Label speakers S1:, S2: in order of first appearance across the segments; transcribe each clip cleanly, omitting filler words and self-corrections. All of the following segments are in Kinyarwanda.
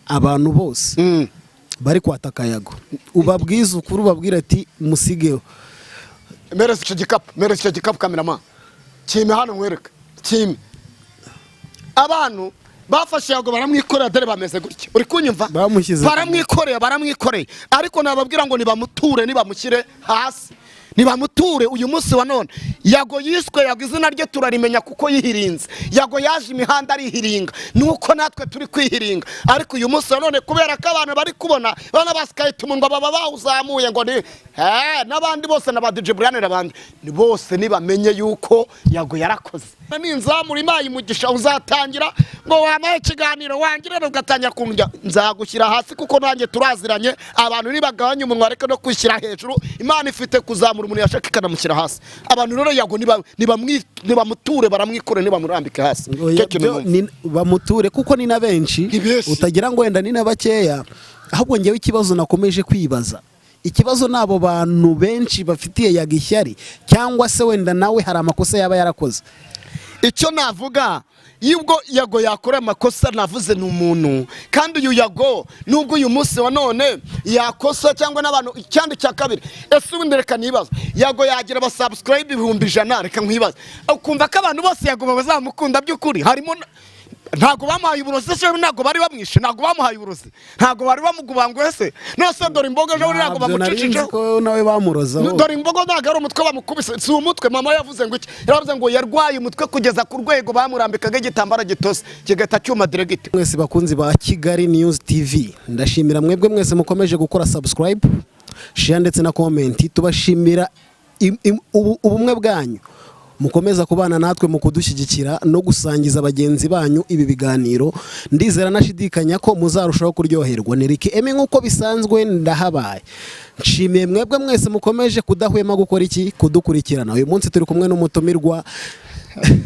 S1: Abantu bose bari kwataka Yago, ubabwize ukuri, ubabwire ati musigeho.
S2: Mereza icyo gikapu, mereza icyo gikapu, cameraman, kime hano nkwereke, kime. Abantu bafashe Yago baramwikorera, dore bameze gutya, uri kunyumva?
S1: Bamushyize.
S2: Baramwikoreye, baramwikoreye, ariko nababwira ngo nibamuture, nibamushyire hasi, nibamuture. Uyu munsi wa none Yago yiswe Yago, izina rye turarimenya kuko yihirinze. Yago yaje imihanda arihiringa, nuko natwe turi kwihiringa. Ariko uyu munsi wa none, kubera ko abantu bari kubona bana basikayita umunwa, baba bawuzamuye ngo ni n'abandi bose na ba DJ Brian n'abandi, ni bose nibamenye yuko Yago yarakoze. Ninzamura imaye umugisha, uzatangira ngo wampaye ikiganiro wangira, rero ugatangira kundya, nzagushyira hasi kuko nanjye turaziranye. Abantu nibagabanya umunwa, ariko no kwishyira hejuru. Imana ifite kuzamura umuntu yashaka ikanamushyira hasi. Abantu rero Yago nibamuture, baramwikore, nibamurambike hasi.
S1: Oya,
S2: Icyo kintu
S1: byo
S2: numva.
S1: Bamuture kuko ni na benshi.
S2: Ni benshi.
S1: Utagira ngo wenda ni na bakeya. Ahubwo ngewe ikibazo nakomeje kwibaza, ikibazo ni abo bantu benshi bafitiye Yago ishyari, cyangwa se wenda nawe hari amakosa yaba yarakoze?
S2: Icyo navuga, y'ubwo Yago yakora amakosa, navuze ni umuntu. Kandi uyu Yago, nubwo uyu munsi wa none yakosa cyangwa n'abantu, icyandi cya kabiri, ese ubundi reka nibaza, Yago yagira abasubscribe 100,000? Reka nkwibaze, ukumva ko abantu bose Yago bazamukunda by'ukuri? Harimo ntabwo bamuhaye uburozi se? Ntabwo bari bamwishe? Ntabwo bamuhaye uburozi? Ntabwo bari bamugubanguye se? Nose dore imboga ejo bundi ntabwo
S1: Ntabyo nari nzi
S2: bamucicisheho
S1: ko nawe bamurozaho.
S2: Dore imbogo, ntabwo ari umutwe bamukubise? Si umutwe? Mama yavuze ngo iki? Yaravuze ngo yarwaye umutwe kugeza ku rwego bamurambikaga igitambaro gitose kigahita cyuma direct.
S1: Mwese bakunzi ba Kigali News TV, ndashimira mwebwe mwese mukomeje gukora subscribe, share ndetse na comment. Tubashimira ubumwe bwanyu, mukomeza kubana natwe mu kudushyigikira no gusangiza bagenzi banyu ibi biganiro. Ndizera nashidikanya ko muzarushaho kuryoherwa. Ni Ricky Emi nk'uko bisanzwe, ndahabaye. Nshimiye mwebwe mwese mukomeje kudahwema gukora iki? Kudukurikirana. Uyu munsi turi kumwe n'umutumirwa,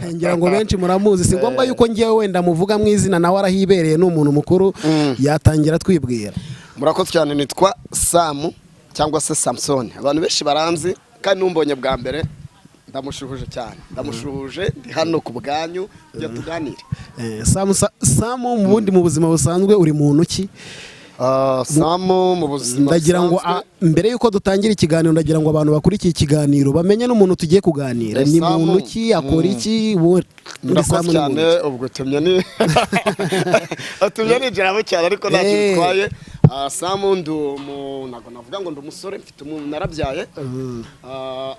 S1: ngira ngo benshi muramuzi, si ngombwa yuko ngewe wenda muvuga mu izina, nawe arahibereye, ni umuntu mukuru, yatangira twibwira.
S2: Murakoze cyane. Nitwa Samu cyangwa se Samusoni, abantu benshi baranzi, kandi numbonye bwa mbere ndamushuhuje cyane, ndamushuhuje. Ndi hano ku bwanyu tujya tuganire.
S1: Samu, mu bundi mu buzima busanzwe uri muntu ki?
S2: Samu mu buzima
S1: Ndagira ngo
S2: busanzwe-
S1: mbere yuko dutangira ikiganiro, ndagira ngo abantu bakurikiye ikiganiro bamenye n'umuntu tugiye kuganira. Ni
S2: Samu,
S1: muntu ki? Akora iki? Ubundi
S2: Murakoze
S1: Samu ni
S2: cyane.
S1: muntu ki?
S2: Ubwo tumye ni utumye ninjiramo cyane, ariko ntacyo bitwaye. Samu ntabwo navuga ngo ndi umusore, mfite umuntu, narabyaye.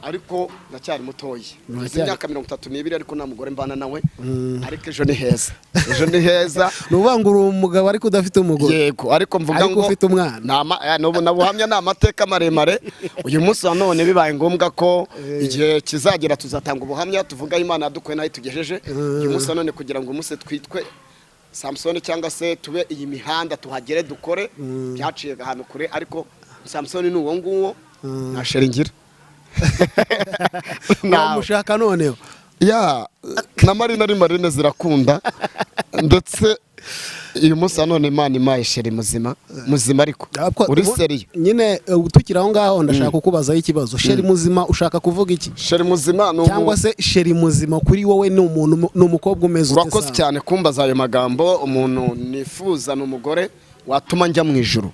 S2: Ariko ndacyari mutoya, mfite imyaka 32, ariko nta mugore mbana nawe. Ariko ejo ni heza, ejo ni heza.
S1: Ni ukuvuga ngo uri umugabo ariko udafite umugore?
S2: Yego, ariko mvuga
S1: Ariko
S2: ngo
S1: ufite umwana.
S2: Ni ubuhamya, ni amateka maremare. Uyu munsi wa none bibaye ngombwa ko igihe kizagera tuzatanga ubuhamya, tuvuga aho Imana yadukuye n'aho itugejeje. Uyu munsi wa none, kugira ngo umunsi twitwe Samusoni cyangwa se tube iyi mihanda tuhagere dukore, byaciye ahantu kure. Ariko Samusoni ni uwo nguwo, nta chérie ngira. Nawe.
S1: Wamushaka noneho?
S2: Ya, na marine ari marine zirakunda. Ndetse uyu munsi wa none Imana impaye chérie muzima muzima, ariko uri sérieux.
S1: Nyine tukiri aho ngaho, ndashaka kukubazaho ikibazo. Chérie muzima, ushaka kuvuga iki?
S2: Chérie muzima ni
S1: Cyangwa se chérie muzima kuri wowe ni umuntu, ni umukobwa umeze ute?
S2: Urakoze
S1: Sawa.
S2: cyane kumbaza ayo magambo. Umuntu nifuza ni umugore watuma njya mu ijuru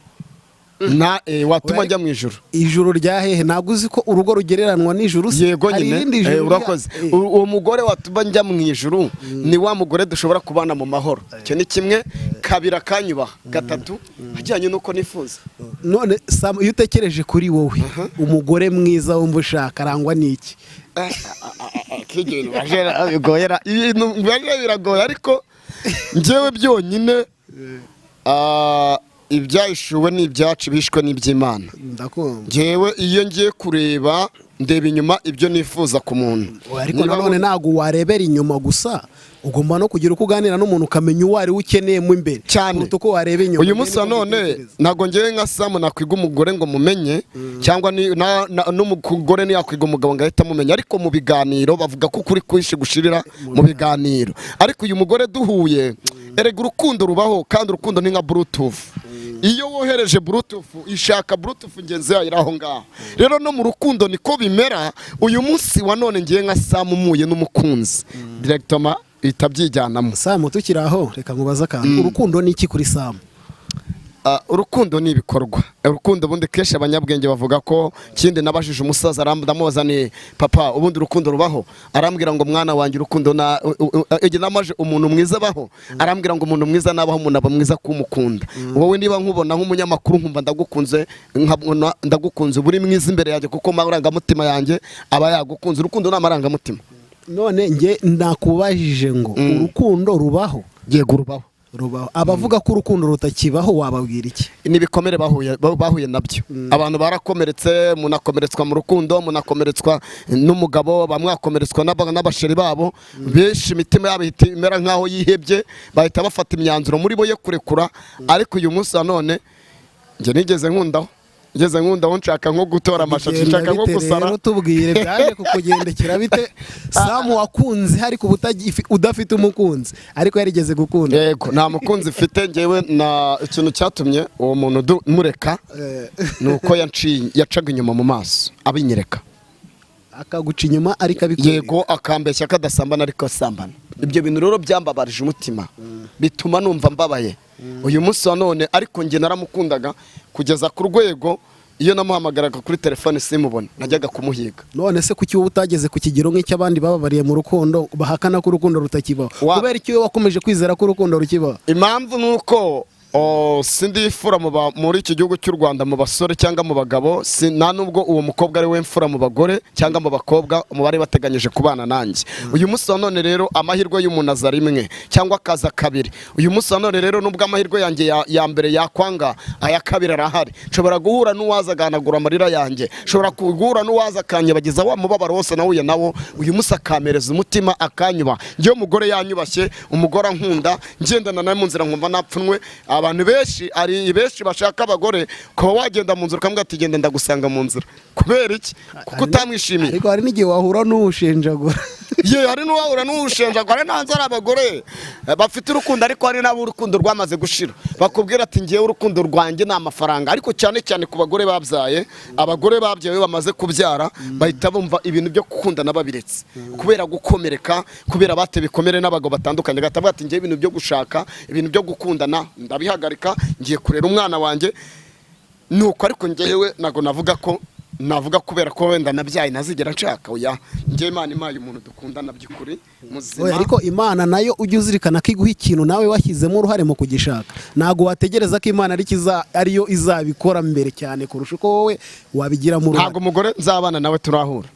S2: na watuma
S1: Oya,
S2: njya mu ijuru.
S1: Ijuru rya hehe? Ntabwo uzi ko urugo rugereranwa n'ijuru se?
S2: Yego.
S1: Hari
S2: Nyine
S1: irindi juru
S2: urakoze. Uwo mugore watuma njya mu ijuru ni wa mugore dushobora kubana mu mahoro. Icyo ni kimwe. Kabiri, akanyubaha. Gatatu, ajyanye n'uko nifuza.
S1: None Sam, iyo utekereje kuri wowe, umugore mwiza wumva ushaka arangwa n'iki?
S2: Bigoyera, ibintu bibaje biragoye, ariko njyewe byonyine ibyahishuwe ni ibyacu, bishwe n'iby'Imana.
S1: Ndakumva.
S2: Njyewe iyo ngiye kureba, ndeba inyuma ibyo nifuza ku muntu.
S1: Ariko
S2: Niba
S1: nanone ntabwo warebera inyuma gusa, ugomba no kugira uko uganira n'umuntu ukamenya uwo ari we ukeneyemo imbere
S2: Cyane.
S1: kuruta uko wareba inyuma.
S2: Uyu munsi wa
S1: Niko
S2: none
S1: mbitekereza.
S2: ntabwo ngewe nka Samu nakwiga umugore ngo mumenye, cyangwa n'umugore ntiyakwiga umugabo ngo ahite amumenya. Ariko mu biganiro, bavuga ko ukuri kwishe gushirira mu biganiro. Ariko uyu mugore duhuye, erega urukundo rubaho, kandi urukundo ni nka Bluetooth. Iyo wohereje Bluetooth, ishaka Bluetooth ngenzi yayo iri aho ngaho. Rero no mu rukundo niko bimera. Uyu munsi wa none ngiye nka Samu muye n'umukunzi directement. Bihita byijyanamo.
S1: Samu, tukiri aho, reka nkubaze akantu. Urukundo ni iki kuri Samu?
S2: Urukundo ni ibikorwa. Urukundo ubundi kenshi abanyabwenge bavuga ko, kindi nabajije umusaza, ndamubaza ni: "Papa, ubundi urukundo rubaho?" Arambwira ngo: "Mwana wanjye, urukundo na igihe namaje umuntu mwiza abaho." Arambwira ngo: "Umuntu mwiza nabaho, umuntu aba mwiza kumukunda." Wowe niba nkubona nk'umunyamakuru nkumva ndagukunze, nkabona ndagukunze, uba uri mwiza imbere yanjye, kuko amarangamutima yanjye aba yagukunze. Urukundo ni amarangamutima.
S1: None njye nakubajije ngo urukundo rubaho?
S2: Yego, rubaho.
S1: Rubaho. Abavuga ko urukundo rutakibaho wababwira iki?
S2: N'ibikomere bahuye nabyo. Abantu barakomeretse, munakomeretswa mu rukundo, munakomeretswa n'umugabo, bamwe bakomeretswa n'abasheri babo. Benshi imitima yabo ihita imera nk'aho yihebye, bahita bafata imyanzuro muri bo yo kurekura. Ariko uyu munsi wa none njye nigeze nkundaho nshaka nko gutora amashashi,
S1: Bigenda
S2: nshaka nko
S1: bite
S2: gusara.
S1: Rero tubwire, byaje kukugendekera bite, Samu wakunze ariko uba udafite umukunzi, ariko yarigeze gukunda?
S2: Yego, nta mukunzi mfite njyewe. Na ikintu cyatumye uwo muntu mureka ni uko yacaga inyuma mu maso abinyereka.
S1: Akaguca inyuma ariko abikwereka.
S2: Yego, akambeshya ko adasambana ariko asambana. Ibyo bintu rero byambabarije umutima, bituma numva mbabaye uyu munsi wa none. Ariko njye naramukundaga kugeza ku rwego iyo namuhamagaraga kuri telefone simubone, najyaga kumuhiga.
S1: None se kuki wowe utageze ku kigero nk'icy'abandi bababariye mu rukundo, bahakana ko urukundo rutakibaho? Kubera iki wowe wakomeje kwizera ko urukundo rukibaho?
S2: Impamvu ni uko sindi imfura muri iki gihugu cy'u Rwanda mu basore cyangwa mu bagabo. Nta nubwo uwo mukobwa ari we mfura mu bagore cyangwa mu bakobwa mu bari bateganyije kubana nanjye. Uyu munsi wa none rero amahirwe y'umuntu aza rimwe cyangwa akaza kabiri. Uyu munsi wa none rero, nubwo amahirwe yanjye ya mbere yakwanga, aya kabiri arahari. Nshobora guhura n'uwaza agahanagura amarira yanjye, nshobora guhura n'uwaza akanyibagiza wa mubabaro wose nahuye nawo. Uyu munsi akampereza umutima, akanyubaha. Njyewe umugore yanyubashye, umugore ankunda, ngendana nawe mu nzira nkumva napfunwe. Abantu benshi, ari benshi bashaka abagore, ukaba wagenda mu nzira ukamubwira ati: "Genda, ndagusanga mu nzira." Kubera iki? Kuko utamwishimiye.
S1: Ariko hari n'igihe wahura n'uwushenjagura.
S2: Ye, hari n'uwahura n'uwushenjagura. Hari n'ahanze hari abagore bafite urukundo, ariko hari n'abo urukundo rwamaze gushira, bakubwira ati: "Ngewe urukundo rwanjye ni amafaranga." Ariko cyane cyane ku bagore babyaye, abagore babyaye bamaze kubyara bahita bumva ibintu byo gukundana babiretse, kubera gukomereka, kubera batewe ibikomere n'abagabo batandukanye. Agahita avuga ati: "Ngewe ibintu byo gushaka, ibintu byo gukundana ndabihagarika, ngiye kurera umwana wanjye." Nuko ariko ngewe ntabwo navuga ko navuga kubera ko wenda nabyaye ntazigera nshaka. Oya, ngewe Imana impaye umuntu dukundana by'ukuri muzima.
S1: Oya, ariko Imana nayo ujye uzirikana ko iguha ikintu nawe washyizemo uruhare mu kugishaka. Ntabwo wategereza ko Imana ariyo izabikora mbere cyane kurusha uko wowe wabigiramo uruhare.
S2: Ntabwo umugore nzabana nawe turahura,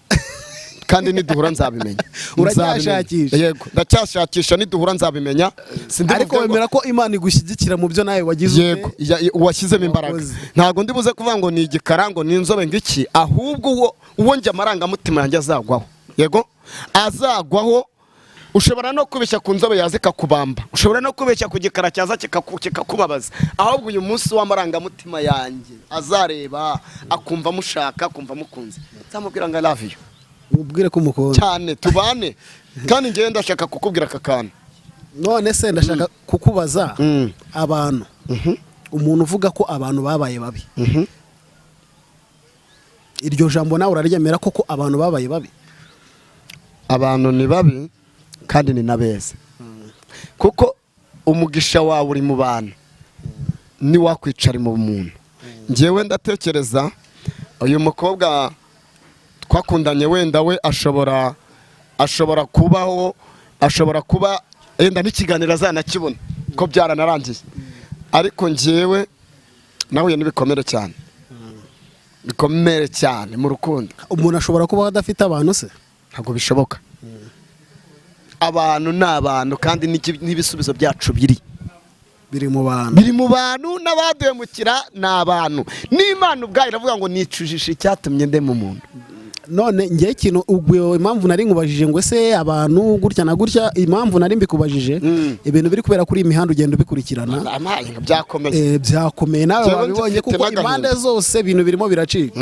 S2: kandi niduhura nzabimenya.
S1: Uracyashakisha?
S2: Nzabimenya. Yego, ndacyashakisha. Niduhura nzabimenya. Sindi
S1: Ariko
S2: buvuge ngo-
S1: wemera ko Imana igushyigikira mu byo nawe wagize ute?
S2: Yego, washyizemo imbaraga.
S1: Wakoze.
S2: Ntabwo ndi buze kuvuga ngo ni igikara, ngo ni inzobe, ngo iki. Ahubwo uwo njye amarangamutima yanjye azagwaho, yego azagwaho. Ushobora no kubeshya ku nzobe yaza ikakubamba, ushobora no kubeshya ku gikara cyaza kikakubabaza. Ahubwo uyu munsi w'amarangamutima yanjye azareba, akumva amushaka, akumva amukunze, nzamubwira ngo: "I love you."
S1: Ubwire ko umukunda.
S2: Cyane, tubane. Kandi njyewe ndashaka kukubwira aka kantu.
S1: None se ndashaka kukubaza, abantu, umuntu uvuga ko abantu babaye babi, iryo jambo nawe uraryemera koko, abantu babaye babi?
S2: Abantu ni babi kandi ni na beza, kuko umugisha wawe uri mu bantu, niwakwicara mu muntu. Njyewe ndatekereza uyu mukobwa twakundanye, wenda we ashobora kubaho, ashobora kuba yenda n'ikiganiro azanakibona ko byaranarangiye. Ariko njyewe nahuye n'ibikomere cyane, bikomere cyane mu rukundo.
S1: Umuntu ashobora kubaho adafite abantu se?
S2: Ntabwo bishoboka. Abantu ni abantu, kandi n'ibisubizo byacu biri
S1: Biri mu bantu.
S2: Biri mu bantu. N'abaduhemukira ni abantu. N'Imana ubwayo iravuga ngo: "Nicujishe icyatumye ndema umuntu."
S1: None ngewe ikintu ubwo impamvu nari nkubajije ngo ese abantu gutya na gutya, impamvu nari mbikubajije, ibintu biri kubera kuri iyi mihanda ugenda ubikurikirana.
S2: Amazi byakomeye.
S1: Byakomeye nawe
S2: Njyewe
S1: wabibonye
S2: ngifite
S1: kuko
S2: n'agahinda.
S1: impande zose ibintu birimo biracika.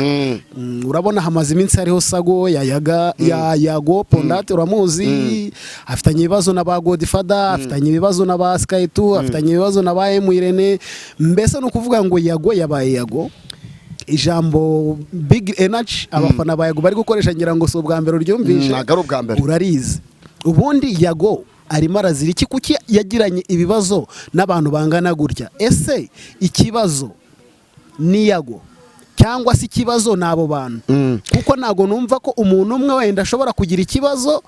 S1: Urabona hamaze iminsi hariho saga ya Yaga, ya Yago Pondate. Uramuzi, afitanye ibibazo na ba Godfather, afitanye ibibazo na ba Sky2, afitanye ibibazo na ba M Irene. Mbese ni ukuvuga ngo Yago yabaye Yago. Ijambo big energy abafana ba Yago bari gukoresha, ngira ngo si ubwa mbere uryumvishe.
S2: Ntabwo ari ubwa mbere.
S1: Urarizi. Ubundi Yago Arimo arazira iki? Kuki yagiranye ibibazo n'abantu bangana gutya? Ese ikibazo ni Yago cyangwa se ikibazo ni abo bantu? Kuko ntabwo numva ko umuntu umwe wenda ashobora kugira ikibazo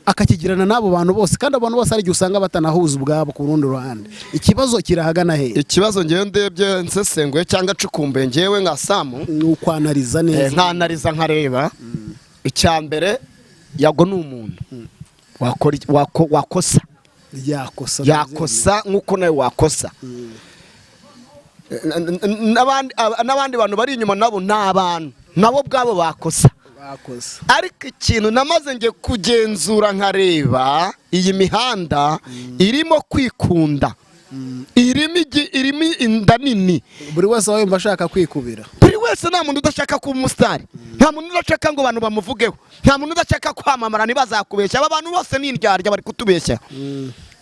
S1: akakigirana n'abo bantu bose, kandi abantu bose hari igihe usanga batanahuza ubwabo. Ku rundi ruhande, ikibazo kirahagana he?
S2: Ikibazo ngewe ndebye, nsesenguye cyangwa ncukumbuye, ngewe nka Samu,
S1: Ni ukwanariza neza.
S2: Nkanariza nkareba, icya mbere, Yago ni umuntu wakora wakosa.
S1: Yakosa.
S2: Yakosa nk'uko nawe wakosa. N'abandi bantu bari inyuma nabo ni abantu, nabo ubwabo bakosa.
S1: Bakosa.
S2: Ariko ikintu namaze nge kugenzura nkareba, iyi mihanda irimo kwikunda, irimo inda nini.
S1: Buri wese aba yumva ashaka kwikubira.
S2: Buri wese, nta muntu udashaka kuba umusitari, nta muntu udashaka ngo abantu bamuvugeho, nta muntu udashaka kwamamara. Ntibazakubeshya, aba bantu bose ni indyarya, bari kutubeshya.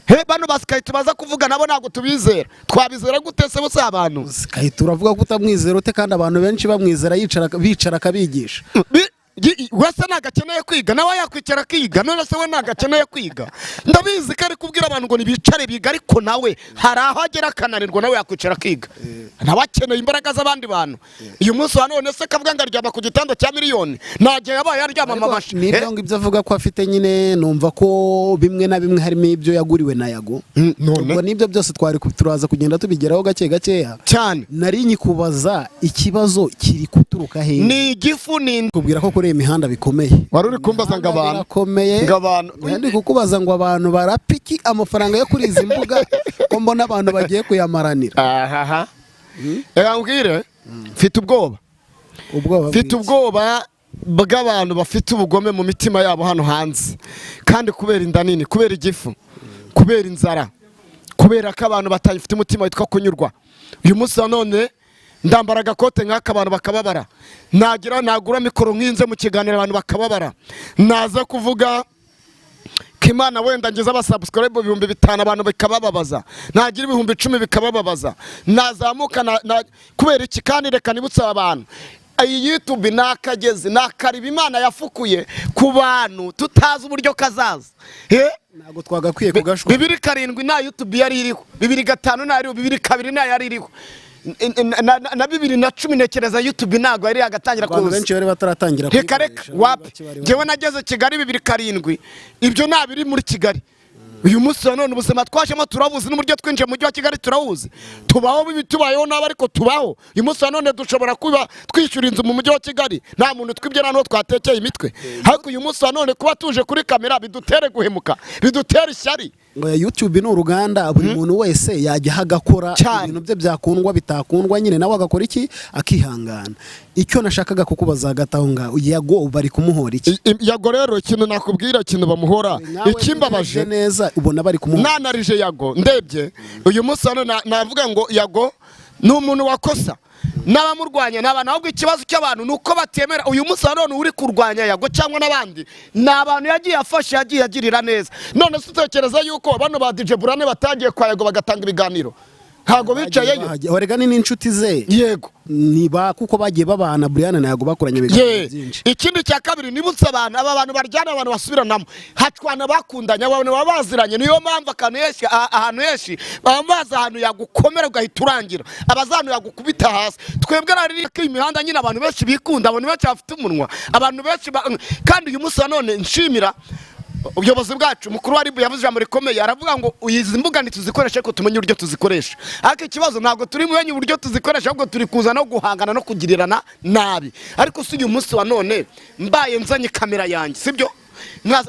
S2: He, bano basikahita baza kuvuga nabo ntabwo tubizera. Twabizera gute se? Bose abantu
S1: Sikahita uravuga ko utamwizera ute kandi abantu benshi bamwizera, yicara bicara akabigisha?
S2: Wese ntabwo akeneye kwiga, nawe yakwicara akiga. None se we ntabwo akeneye kwiga? Ndabizi ko ari kubwira abantu ngo ntibicare biga, ariko nawe hari aho agera akananirwa, nawe yakwicara akiga. Nawe akeneye imbaraga z'abandi bantu. Uyu munsi wa none se kavuga ngo aryama ku gitanda cya miliyoni, ntagihe yabaye aryama amabashi.
S1: N'ibyo ngibyo avuga ko afite nyine, numva ko bimwe na bimwe harimo ibyo yaguriwe na Yago.
S2: None
S1: Ubwo n'ibyo byose twari turaza kugenda tubigeraho gake gakeya.
S2: Cyane.
S1: Nari nyikubaza, ikibazo kiri guturuka hehe?
S2: Ni igifu, ni
S1: Kubwira ko kuri iyi mihanda bikomeye.
S2: Wari uri kumbaza ngo abantu
S1: Birakomeye.
S2: ngo abantu
S1: Ndi kukubaza ngo abantu barapfa iki amafaranga yo kuri izi mbuga, ko mbona abantu bagiye kuyamaranira?
S2: Ahaha, reka nkubwire, mfite ubwoba.
S1: Ubwoba
S2: Mfite
S1: bw'iki?
S2: ubwoba bw'abantu bafite ubugome mu mitima yabo hano hanze, kandi kubera inda nini, kubera igifu, kubera inzara, kubera ko abantu batagifite umutima witwa kunyurwa. Uyu munsi wa none ndambara agakote nk'aka, abantu bakababara. Nagira nagura mikoro nk'inze mu kiganiro, abantu bakababara. Naza kuvuga ko Imana wenda ngeze abasubscribe 5000, abantu bikabababaza. Nagira 10,000 bikabababaza. Nazamuka kubera iki? Kandi reka nibutse aba bantu, iyi YouTube ni akagezi, ni akariba Imana yafukuye ku bantu tutazi uburyo kazaza. He?
S1: Ntabwo twagakwiye kugashwa.
S2: 2007 nta YouTube yari iriho, 2005 nta iriho, 2002 nta yari iriho, na 2010 ntekereza YouTube ntabwo yari yagatangira
S1: Abantu
S2: kuza.
S1: benshi bari bataratangira
S2: Reka reka.
S1: kuyikoresha,
S2: Wapi.
S1: bake bari.
S2: Njyewe nageze Kigali 2007, ibyo nta biri muri Kigali. Uyu munsi wa none ubuzima twajemo turabuzi, n'uburyo twinjiye mu mujyi wa Kigali turawuzi. Tubaho bibi, tubayeho nabi, ariko tubaho. Uyu munsi wa none dushobora kuba twishyura inzu mu mujyi wa Kigali, nta muntu twibye, nta n'uwo twatekeye imitwe. Ariko uyu munsi wa none kuba tuje kuri kamera bidutere guhemuka, bidutere ishyari.
S1: Ngo ya YouTube ni uruganda, buri muntu wese yajyaho agakora
S2: Cyane.
S1: ibintu bye, byakundwa bitakundwa nyine nawe agakora iki, akihangana. Icyo nashakaga kukubaza hagati aho ngaho, Yago bari kumuhora iki?
S2: Yago rero, ikintu nakubwira, ikintu bamuhora,
S1: Nawe
S2: ikimbabaje
S1: urebye neza ubona bari kumuhora?
S2: Nanarije Yago, ndebye uyu munsi hano, navuga ngo Yago ni umuntu wakosa, n'abamurwanya ni abantu. Ahubwo ikibazo cy'abantu ni uko batemera. Uyu munsi wa none uri kurwanya Yago cyangwa n'abandi ni abantu yagiye afasha, yagiye agirira neza. None se utekereza yuko bano ba DJ Burane batagiye kwa Yago bagatanga ibiganiro, ntabwo bicayeyo?
S1: Orega ni n'inshuti ze.
S2: Yego.
S1: Niba kuko bagiye babana, Brian na Yago bakoranye ibiganiro byinshi.
S2: Ikindi cya kabiri nibutse abantu, aba bantu baryana, abantu basubiranamo, hacwana bakundanye, abantu baba baziranye. Niyo mpamvu akantu henshi, ahantu henshi baba bazi ahantu yagukomera ugahita urangira, abazi ahantu yagukubita hasi. Twebwe rero ko imihanda nyine abantu benshi bikunda, abantu benshi bafite umunwa, abantu benshi kandi uyu munsi wa none nshimira ubuyobozi bwacu. Umukuru wa RIB yavuze ijambo rikomeye, aravuga ngo izi mbuga ntituzikoreshe ariko tumenye uburyo tuzikoresha. Ariko ikibazo ntabwo turi bumenye uburyo tuzikoresha, ahubwo turi kuza no guhangana no kugirirana nabi. Ariko si uyu munsi wa none mbaye nzanye kamera yanjye, sibyo?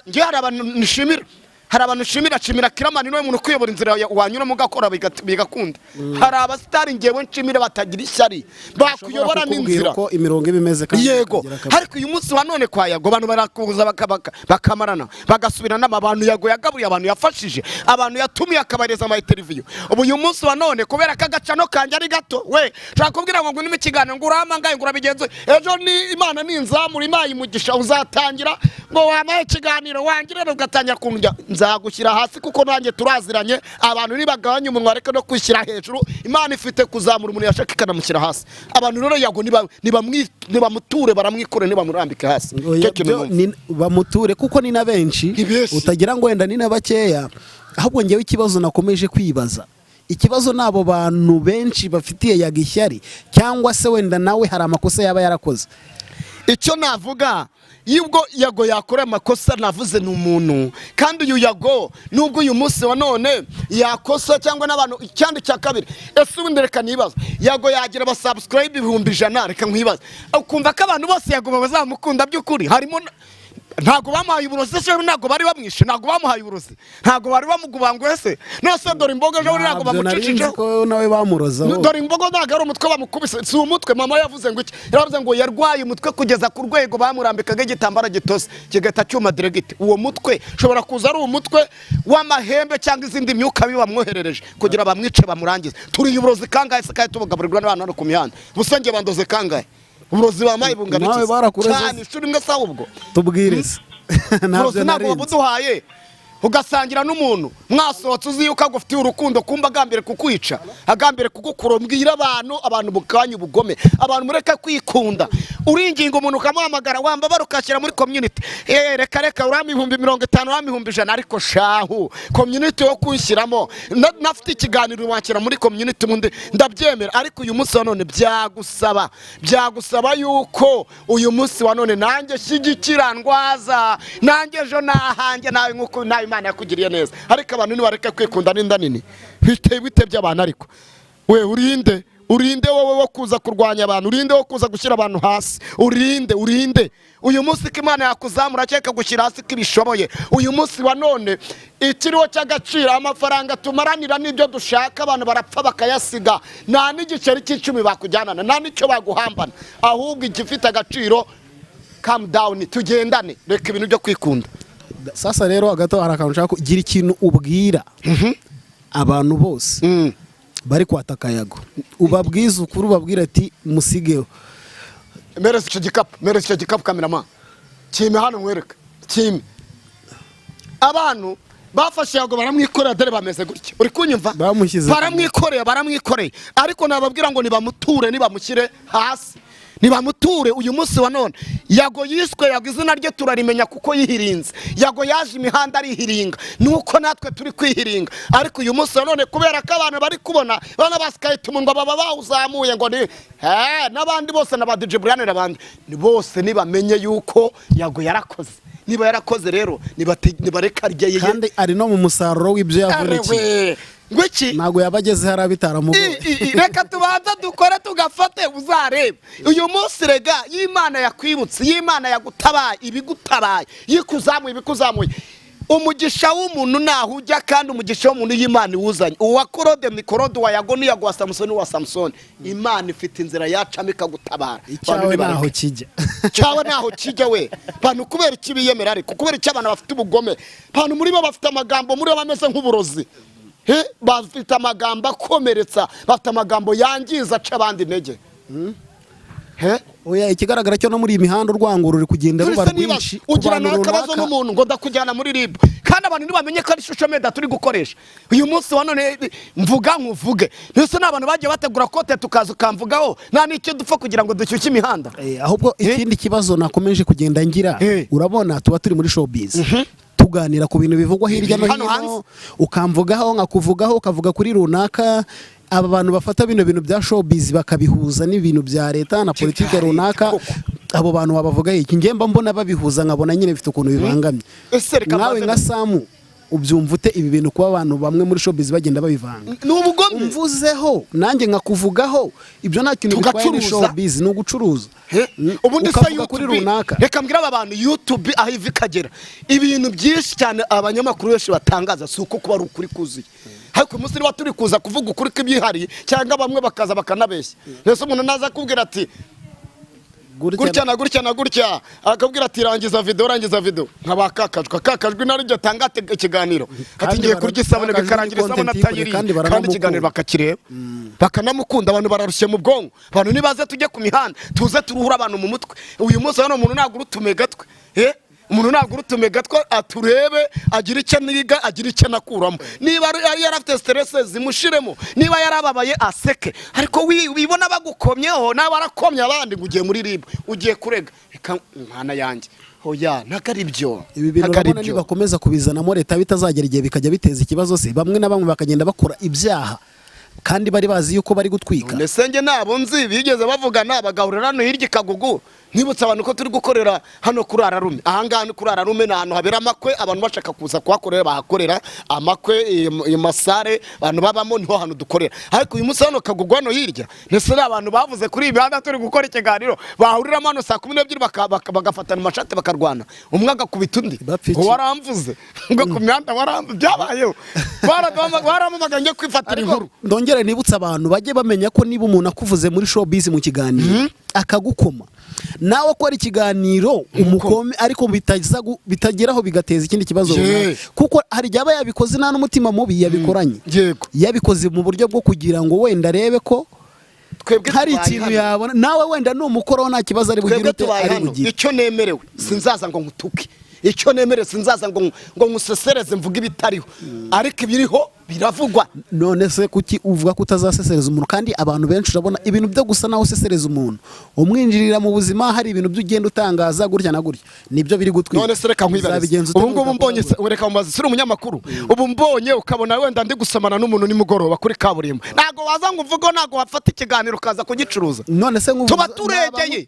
S2: Njye hari abantu nshimira, hari abantu nshimira. Nshimira Kiramani, niwe muntu ukuyobora inzira wanyuramo ugakora bigakunda. Hari abasitari ngewe nshimira batagira ishyari, bakuyobora
S1: Ushobora kukubwira
S2: n'inzira
S1: uko imirongo iba imeze kandi
S2: Yego.
S1: bikagira akamaro.
S2: Ariko uyu munsi wa none kwa Yago abantu barakuza bakamarana, bagasubiranamo. Abantu Yago yagaburiye, abantu yafashije, abantu yatumiye akabareza ama interview, ubu uyu munsi wa none kubera ko agacano kanjye ari gato, we nshaka kubwira ngo ngwino ikiganiro, ngo uramangaye, ngo urabigenze. Ejo ni Imana ninzamura, Imana imugisha, uzatangira ngo wampaye ikiganiro wanjye, rero ugatangira kundya. Nzagushyira hasi kuko nanjye turaziranye. Abantu nibagabanya umunwa, reka no kwishyira hejuru. Imana ifite kuzamura umuntu yashaka ikanamushyira hasi. Abantu rero, Yago nibamuture, baramwikore, nibamurambike hasi.
S1: Oya,
S2: Icyo kintu
S1: byo
S2: numva.
S1: Bamuture kuko ni na benshi.
S2: Ni benshi.
S1: Utagira ngo wenda ni na bakeya. Ahubwo ngewe ikibazo nakomeje kwibaza, ikibazo ni abo bantu benshi bafitiye Yago ishyari, cyangwa se wenda nawe hari amakosa yaba yarakoze?
S2: Icyo navuga, y'ubwo Yago yakora amakosa, navuze ni umuntu. Kandi uyu Yago, nubwo uyu munsi wa none yakosa cyangwa n'abantu, icyandi cya kabiri, ese ubundi reka nibaza, Yago yagira abasubscribe 100,000? Reka nkwibaze, ukumva ko abantu bose Yago bazamukunda by'ukuri? Harimo ntabwo bamuhaye uburozi se? Ntabwo bari bamwishe, ntabwo bamuhaye uburozi, ntabwo bari bamugubanguye se? None dore imboga ejo bundi ntabwo
S1: Ntabyo nari nzi
S2: bamucicisheho?
S1: ko nawe bamurozaho.
S2: Dore imbogo ntabwo ari umutwe bamukubise? Si umutwe. Mama yavuze ngo iki? Yaravuze ngo yarwaye umutwe kugeza ku rwego bamurambikaga igitambaro gitose kigahita cyuma direct. Uwo mutwe ushobora kuza ari umutwe w'amahembe cyangwa izindi myuka mibi bamwoherereje kugira bamwice, bamurangize. Turiye uburozi kangahe se, kandi tubugaburirwa n'abantu hano ku mihanda? Busenge bandoze kangahe? Uburozi bamaye bungana
S1: Nawe
S2: iki se?
S1: barakuroze
S2: Cyane inshuro imwe se ahubwo.
S1: Tubwire se.
S2: Uburozi
S1: Ntabyo
S2: ntabwo
S1: nari nzi.
S2: babuduhaye? Ugasangira n'umuntu mwasohotse, uzi yuko agufitiye urukundo, kumba agambire kukwica, agambire kugukura. Mbwira abantu, abantu mugabanye ubugome, abantu mureke kwikunda. Uringinga umuntu, ukamuhamagara, wambabara, ukashyira muri community. Reka reka, urampa 50,000, urampa 100,000, ariko shahu community wo kunshyiramo nafite ikiganiro wakira muri community ubundi ndabyemera. Ariko uyu munsi wa none byagusaba yuko uyu munsi wa none nanjye shyigikira, ndwaza nanjye ejo nahanjye nawe nk'uko nawe Imana yakugiriye neza. Ariko abantu nibareke kwikunda n'inda nini. Bite bite by'abantu? Ariko we urinde, urinde wowe wo kuza kurwanya abantu, urinde wo kuza gushyira abantu hasi, urinde, urinde. Uyu munsi ko Imana yakuzamura cyangwa ikagushyira hasi ko ibishoboye. Uyu munsi wa none ikiriho cy'agaciro, amafaranga tumaranira n'ibyo dushaka, abantu barapfa bakayasiga, nta n'igiceri cy'icumi bakujyanana, nta n'icyo baguhambana. Ahubwo igifite agaciro, calm down, tugendane, reka ibintu byo kwikunda.
S1: Sasa rero hagati aho hari akantu nshaka kugira ikintu ubwira abantu bose bari kwataka Yago. Ubabwize ukuri, ubabwire ati musigeho.
S2: Mereza icyo gikapu, mereza icyo gikapu, cameraman, kime hano nkwereke, kime. Abantu bafashe Yago baramwikorera, dore bameze gutya, uri kunyumva?
S1: Bamushyize ku
S2: Baramwikoreye, baramwikoreye. Ariko nababwira ngo nibamuture, nibamushyire hasi, nibamuture. Uyu munsi wa none Yago yiswe Yago, izina rye turarimenya kuko yihirinze. Yago yaje imihanda arihiringa, nuko natwe turi kwihiringa. Ariko uyu munsi wa none, kubera ko abantu bari kubona bana basikaye ngo baba bawuzamuye ngo ni n'abandi bose na ba DJ Brian n'abandi ni bose, nibamenye yuko Yago yarakoze. Niba yarakoze rero, nibareka arye.
S1: Kandi ari no mu musaruro w'ibyo yavunikiye.
S2: Arewe, ngo iki?
S1: Ntabwo yaba ageze hariya bitaramugoye.
S2: Reka tubanza dukore tugafate, uzarebe uyu munsi. Rega y'Imana yakwibutse, y'Imana yagutabaye ibigutabaye, yikuzamuye ibikuzamuye. Umugisha w'umuntu ntaho ujya, kandi umugisha w'umuntu y'Imana iwuzanye. Uwa Korode ni Korode, uwa Yago ni Yago, uwa Samusoni uwa Samusoni. Imana ifite inzira yacamo ikagutabara.
S1: Icyawe
S2: Abantu nibareke.
S1: ntaho kijya.
S2: Cyawe ntaho kijya we. Bantu, kubera iki biyemera? Ariko kubera iki abantu bafite ubugome? Bantu muri bo bafite amagambo, muri bo bameze nk'uburozi. Bafite amagambo akomeretsa, bafite amagambo yangiza, aca abandi intege. He?
S1: Oya, ikigaragara cyo no muri iyi mihanda urwango ruri kugenda ruba
S2: Turese niba
S1: rwinshi ku
S2: ugirana
S1: bantu
S2: akabazo
S1: runaka.
S2: n'umuntu ngo ndakujyana muri RIB, kandi abantu ntibamenye ko ari social media turi gukoresha. Uyu munsi wa none mvuga nkuvuge, mbese ni abantu bagiye bategura kote, tukaza ukamvugaho, nta n'icyo dupfa kugira ngo dushyushye imihanda.
S1: Ahubwo ikindi kibazo nakomeje kugenda ngira, urabona tuba turi muri showbiz, tuganira ku bintu bivugwa hirya no
S2: Hano
S1: hino,
S2: hanze.
S1: ukamvugaho nkakuvugaho, ukavuga kuri runaka. Aba bantu bafata bino bintu bya showbiz bakabihuza n'ibintu bya leta na politike
S2: Bya leta,
S1: runaka,
S2: koko.
S1: abo bantu wabavuga iki? Njye mba mbona babihuza, nkabona nyine bifite ukuntu bibangamye.
S2: Ese reka
S1: Nawe
S2: mbanze
S1: nka Samu, ubyumva ute ibi bintu, kuba abantu bamwe muri showbiz bagenda babivanga?
S2: Ni ubugome.
S1: Umvuzeho nanjye nkakuvugaho, ibyo nta kintu bitwaye, ni
S2: Tugacuruza.
S1: showbiz, ni ugucuruza.
S2: Ubundi se
S1: Ukavuga kuri
S2: YouTube,
S1: runaka.
S2: Reka mbwire aba bantu, YouTube aho iva ikagera, ibintu byinshi cyane abanyamakuru benshi batangaza si uko kuba ari ukuri kuzuye. Ariko uyu munsi niba turi kuza kuvuga ukuri kw'ibyihariye, cyangwa bamwe bakaza bakanabeshya, mbese umuntu naza akubwira ati gutya na gutya na gutya, akabwira ati rangiza video, rangiza video, nkaba kakajwe kakajwe narijya atanga ikiganiro ati
S1: Kandi
S2: ngiye kurya isabune,
S1: kakajwe
S2: bikarangira
S1: ni
S2: isabune
S1: content
S2: atayiriye.
S1: kandi
S2: Kandi
S1: baranamukunda.
S2: ikiganiro bakakireba, bakanamukunda. Abantu bararushye mu bwonko. Abantu nibaze tujye ku mihanda, tuze turuhure abantu mu mutwe. Uyu munsi hano umuntu nagura utumega twe. Umuntu nagura utumega two aturebe, agira icyo aniga, agira icyo anakuramo. Niba yari afite stress zimushiremo, niba yarababaye aseke. Ariko wibona bagukomyeho, nawe warakomye abandi ngo ugiye muri RIB, ugiye kurega, reka mwana yanjye, hoya, ntabwo ari byo.
S1: Ibi bintu
S2: Ntabwo ari
S1: urabona
S2: byo.
S1: nibakomeza kubizanamo leta bitazagera igihe bikajya biteza ikibazo se, bamwe na bamwe bakagenda bakora ibyaha kandi bari bazi yuko bari gutwika?
S2: Ndetse njye nabo nzi bigeze bavugana bagahurira hano hirya i Kagugu. Nibutse abantu ko turi gukorera hano kuri Ararume. Ahangaha ni kuri Ararume, ni ahantu habera amakwe. Abantu bashaka kuza kuhakorera bahakorera amakwe, iyo masare abantu babamo, niho hantu dukorera. Ariko uyu munsi hano Kagugu, hano hirya, ndetse n'abantu bavuze kuri iyi mihanda turi gukora ikiganiro, bahuriramo hano saa 12 bagafatana amashati, bakarwana, umwe agakubita undi.
S1: Bapfa iki?
S2: Ngo waramvuze, ngo ku mihanda waramvuze. Byabayeho, barampamagaye njye kwifatira inkuru.
S1: Ndongere nibutse abantu bajye bamenya ko niba umuntu akuvuze muri showbiz mu kiganiro akagukoma, nawe akora ikiganiro umukome, ariko bitageraho bigateza ikindi kibazo runaka, kuko hari igihe aba yabikoze nta n'umutima mubi yabikoranye, yabikoze mu buryo bwo kugira ngo wenda arebe ko
S2: Twebwe
S1: hari
S2: tubaye
S1: ikintu
S2: hano.
S1: yabona. Nawe wenda numukoroho nta kibazo ari bugire
S2: Twebwe
S1: ute
S2: tubaye
S1: ari
S2: hano.
S1: bugire.
S2: Icyo nemerewe, sinzaza ngo nkutuke. Icyo nemerewe, sinzaza ngo nkusesereze mvuge ibitariho, ariko ibiriho biravugwa.
S1: None se kuki uvuga ko utazasesereza umuntu, kandi abantu benshi urabona ibintu byo gusa naho usesereza umuntu umwinjirira mu buzima, hari ibintu byo ugenda utangaza gutya na gutya, nibyo biri gutwika?
S2: None se reka nkwibarize.
S1: Uzabigenza ute
S2: Ubu ngubu mbonye
S1: nudakora?
S2: Reka mubaze, suri umunyamakuru? Ubu mbonye ukabona wenda ndi gusomana n'umuntu nimugoroba kuri kaburimbo, ntabwo waza ngo uvuge, ntabwo wafata ikiganiro ukaza kugicuruza?
S1: None se nk'ubu
S2: Tuba turegeye.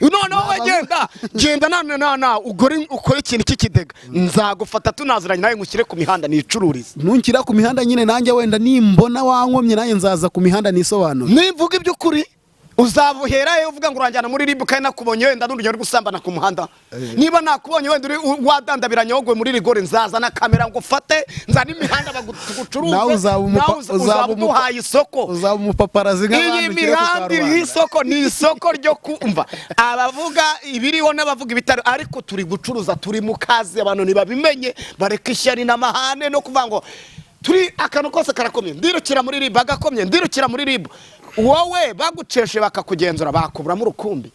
S2: Noneho we genda genda na ugore ukore ikintu cy'ikidega, nzagufata tunaziranye nawe ngushyire ku mihanda nicururize.
S1: Ntunshyira ku mihanda nyine, nanjye wenda nimbona wankomye nanjye nzaza ku mihanda nisobanure.
S2: Nimvuga iby'ukuri, uzabuhera he uvuga ngo uranjyana muri RIB kandi nakubonye wenda n'urugero uri gusambana ku muhanda? Niba nakubonye wenda uri wadandabiranye wowe muri rigore, nzaza na kamera ngo ufate, nzane imihanda bagucuruze.
S1: Nawe uzaba
S2: Nawe uzaba uduhaye isoko.
S1: Uzaba umupaparazi
S2: Iyi
S1: nk'abandi ushyire ku
S2: mihanda iriho
S1: karubanda.
S2: isoko, ni isoko ryo kumva abavuga ibiriho n'abavuga ibitari, ariko turi gucuruza, turi mu kazi. Abantu ntibabimenye, bareka ishyari n'amahane no kuvuga ngo turi akantu kose karakomye, ndirukira muri RIB, agakomye ndirukira muri RIB. Wowe baguceshe bakakugenzura bakuburamo urukumbi.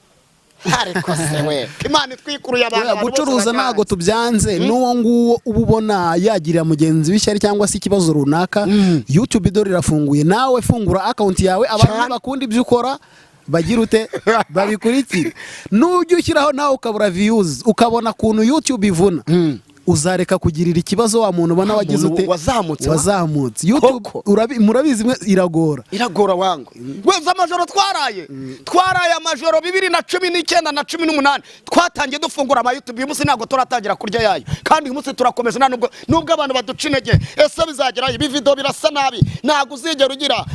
S2: Ariko se we, Imana itwikuruye abantu,
S1: Oya,
S2: abantu bose
S1: gucuruza
S2: bajyanye.
S1: Ntabwo tubyanze. N'uwo nguwo uba ubona yagirira mugenzi w'ishyari cyangwa se ikibazo runaka, YouTube dore irafunguye, nawe fungura account yawe, abantu bakunda ibyo ukora bagira ute, babikurikire. Nujya ushyiraho nawe ukabura views, ukabona ukuntu YouTube ivuna, uzareka kugirira ikibazo wa muntu ubona wagize
S2: Muntu
S1: ute,
S2: wazamutse.
S1: Wazamutse YouTube.
S2: Koko.
S1: Murabizi mwe, iragora.
S2: Iragora wangu. Weza amajoro twaraye amajoro 2019 na 18 twatangiye dufungura ama YouTube. Uyu munsi ntabwo turatangira kurya yayo, kandi uyu munsi turakomeza. Nta nubwo abantu baduca intege, ese bizagerayo, ibi video birasa nabi, ntabwo uzigera ugira.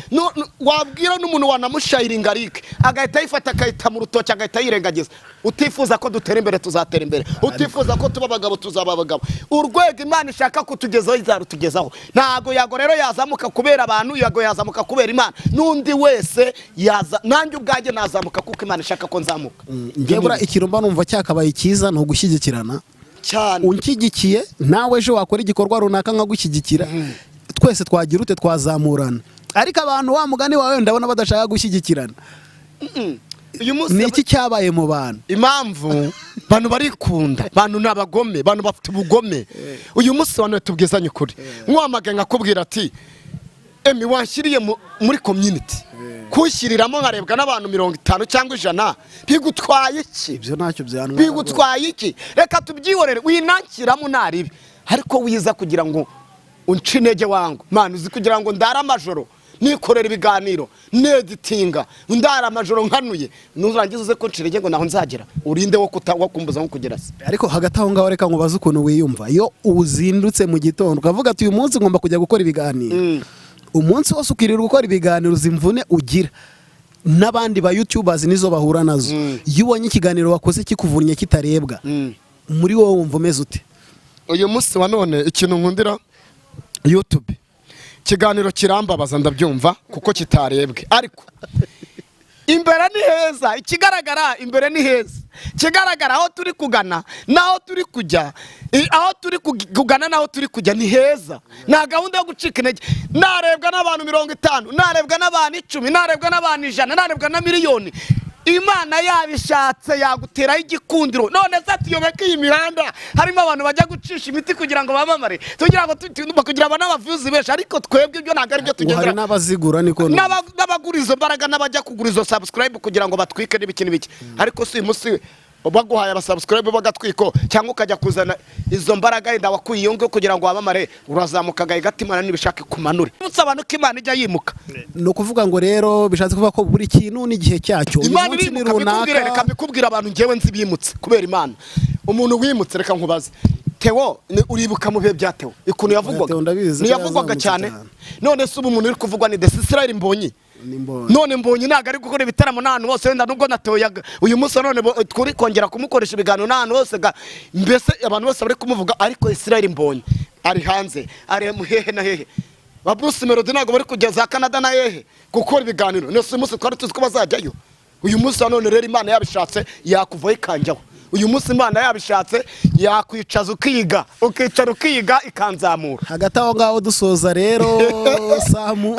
S2: Wabwira n'umuntu wanamushayiringa like, agahita ayifata akayita mu rutoki, agahita yirengagiza. Utifuza ko dutera imbere, tuzatera imbere. Utifuza ko tuba abagabo, tuzaba abagabo. Urwego Imana ishaka kutugezaho izarutugezaho. Ntabwo Yago rero yazamuka kubera abantu, Yago yazamuka kubera Imana. N'undi wese yaza, nanjye ubwanjye nazamuka kuko Imana ishaka ko nzamuka.
S1: Njye buriya ikintu mba numva cyakabaye cyiza ni ugushyigikirana.
S2: Cyane.
S1: Unshyigikiye, nawe ejo wakora igikorwa runaka nkagushyigikira, twese twagira ute, twazamurana. Ariko abantu, wa mugani wawe, ndabona badashaka gushyigikirana.
S2: Uyu munsi
S1: Ni iki cyabaye mu bantu?
S2: Impamvu bantu barikunda, bantu ni abagome, bantu bafite ubugome. Uyu munsi wa none tubwizanye ukuri, nkwamagaye nkakubwira ati: "Emi, wanshyiriye muri community kushyiriramo nkarebwa n'abantu 50 cyangwa 100," bigutwaye iki?
S1: Ibyo ntacyo byantwara.
S2: Bigutwaye iki? Reka tubyihorere, winanshyiramo naribi, ariko wiza kugira ngo unce intege wangu. Mwana, uzi kugira ngo ndare amajoro nikorera ibiganiro, neditinga, ndara amajoro nkanuye, nurangiza uze ko ncira intege ngo naho nzagera? Urinde wo kumbuza nko kugera se?
S1: Ariko hagati aho ngaho, reka nkubaze ukuntu wiyumva iyo uzindutse mu gitondo ukavuga ati: "Uyu munsi ngomba kujya gukora ibiganiro," umunsi wose ukirirwa ukora ibiganiro, uzi imvune ugira n'abandi ba youtubers nizo bahura nazo. Iyo ubonye ikiganiro wakoze kikuvunnye kitarebwa, muri wowe wumva umeze ute?
S2: Uyu munsi wa none ikintu nkundira YouTube, ikiganiro kirambabaza, ndabyumva kuko kitarebwe, ariko imbere ni heza. Ikigaragara, imbere ni heza. Ikigaragara, aho turi kugana n'aho turi kujya, aho turi kugana n'aho turi kujya ni heza. Nta gahunda yo gucika intege. Narebwa n'abantu 50, narebwa n'abantu 10, narebwa n'abantu 100, narebwa na miliyoni. Imana yabishatse yaguteraho igikundiro. None se tuyobeke iyi mihanda harimo abantu bajya gucisha imiti kugira ngo bamamare, tugira ngo kugira ngo n'abavuzi benshi, ariko twebwe ibyo ntabwo ari byo
S1: Ngo hari
S2: tugendera.
S1: n'abazigura, niko numva.
S2: N'abagura izo mbaraga, n'abajya kugura izo subscribe kugira ngo batwike n'ibiki n'ibiki. Ariko si uyu munsi baguhaye abasubscribe bagatwiko, cyangwa ukajya kuzana izo mbaraga yenda wakuye iyo ngiyo kugira ngo wamamare, urazamuka agahe gato, Imana nibishaka ikumanure. Umunsi abantu ko Imana ijya yimuka.
S1: Ni ukuvuga ngo rero bishatse kuvuga ko buri kintu n'igihe cyacyo. Uyu
S2: Imana
S1: munsi ni
S2: irimuka. Mbikubwire, reka
S1: runaka.
S2: mbikubwire, abantu ngewe nzi bimutse kubera Imana. Umuntu wimutse, reka nkubaze, Theo, uribuka mu bihe bya Theo ukuntu yavugwaga?
S1: Theo ndabizi ko
S2: Ntiyavugwaga
S1: yazamutse
S2: cyane?
S1: cyane.
S2: None se ubu umuntu uri kuvugwa ni Desisirayeli Mbonyi.
S1: Ni Mbonyi.
S2: None Mbonyi ntabwo ari gukora ibitaramo n'ahantu hose, wenda nubwo na Theo uyu munsi wa none turi kongera kumukoresha ibiganiro n'ahantu hose, mbese abantu bose bari kumuvuga, ariko Israel Mbonyi ari hanze, ari mu hehe na hehe. Ba Bruce Melody ntabwo bari kujya za Canada na hehe gukora ibiganiro? None uyu munsi twari tuzi ko bazajyayo? Uyu munsi wa none rero Imana yabishatse yakuvaho ikanjyaho. Uyu munsi Imana yabishatse yakwicaza ukiga, ukicara ukiga, ikanzamura.
S1: Hagati aho ngaho dusoza rero, Samu.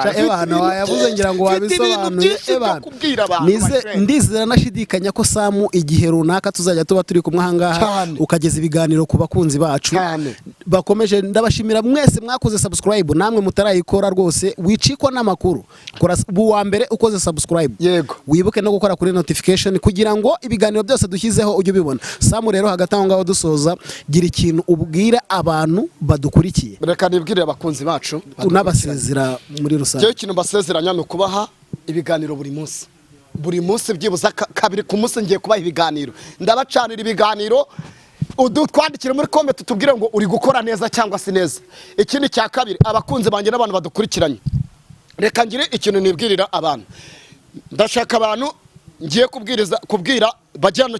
S1: Sha, ebana wayavuze, ngira ngo
S2: Mfite ibintu
S1: wabisobanuye.
S2: byinshi byo
S1: Ebana.
S2: kubwira abantu, my friend.
S1: Ndizera nashidikanya ko Samu igihe runaka tuzajya tuba turi kumwe ahangaha,
S2: Cyane.
S1: ukageza ibiganiro ku bakunzi bacu
S2: Cyane.
S1: bakomeje. Ndabashimira mwese mwakoze subscribe, namwe mutarayikora rwose wicikwa n'amakuru. Kora ubu wa mbere ukoze subscribe.
S2: Yego.
S1: Wibuke no gukora kuri notification kugira ngo ibiganiro byose dushyizeho ujye ubibona. Samu rero, hagati aho ngaho dusoza, gira ikintu ubwira abantu badukurikiye.
S2: Reka nibwirire abakunzi bacu.
S1: Unabasezera muri rusange.
S2: Njyewe ikintu mbasezeranya ni ukubaha ibiganiro buri munsi, buri munsi, byibuze kabiri ku munsi ngiye kubaha ibiganiro, ndabacanira ibiganiro. Twandikire muri comment tubwire ngo uri gukora neza cyangwa se neza. Ikindi cya kabiri, abakunzi banjye n'abantu badukurikiranye, reka ngire ikintu nibwirira abantu. Ndashaka abantu ngiye kubwiriza, kubwira bajye hano,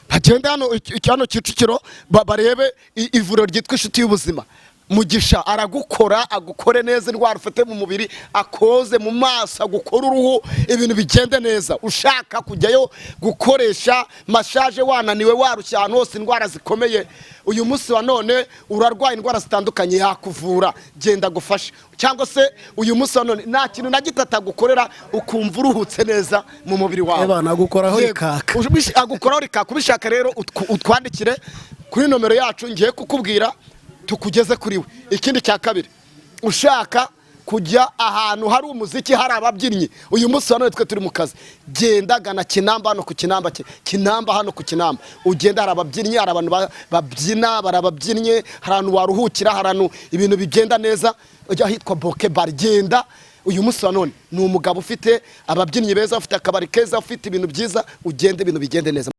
S2: bagende hano hano Kicukiro, barebe ivuriro ryitwa Inshuti y'Ubuzima. Mugisha aragukora, agukore neza indwara ufite mu mubiri, akoze mu maso, agukora uruhu, ibintu bigende neza. Ushaka kujyayo gukoresha massage, wananiwe, warushye ahantu hose, indwara zikomeye, uyu munsi wa none urarwaye indwara zitandukanye, yakuvura, genda agufashe. Cyangwa se uyu munsi wa none nta kintu na gito atagukorera ukumva uruhutse neza mu mubiri wawe.
S1: Ebana, agukoraho
S2: Yego.
S1: rikaka.
S2: Agukoraho rikaka. Ubishaka rero utwandikire kuri nomero yacu ngiye kukubwira, tukugeze kuri we. Ikindi cya kabiri, ushaka kujya ahantu hari umuziki, hari ababyinnyi, uyu munsi wa none twe turi mu kazi, genda gana Kinamba, hano ku Kinamba, Kinamba, hano ku Kinamba, ugenda hari ababyinnyi, hari abantu babyina, hari ababyinnyi, hari ahantu waruhukira, hari ahantu ibintu bigenda neza, ujya ahitwa Boke Bar. Genda uyu munsi wa none ni umugabo ufite ababyinnyi beza, ufite akabari keza, ufite ibintu byiza, ugende ibintu bigende neza.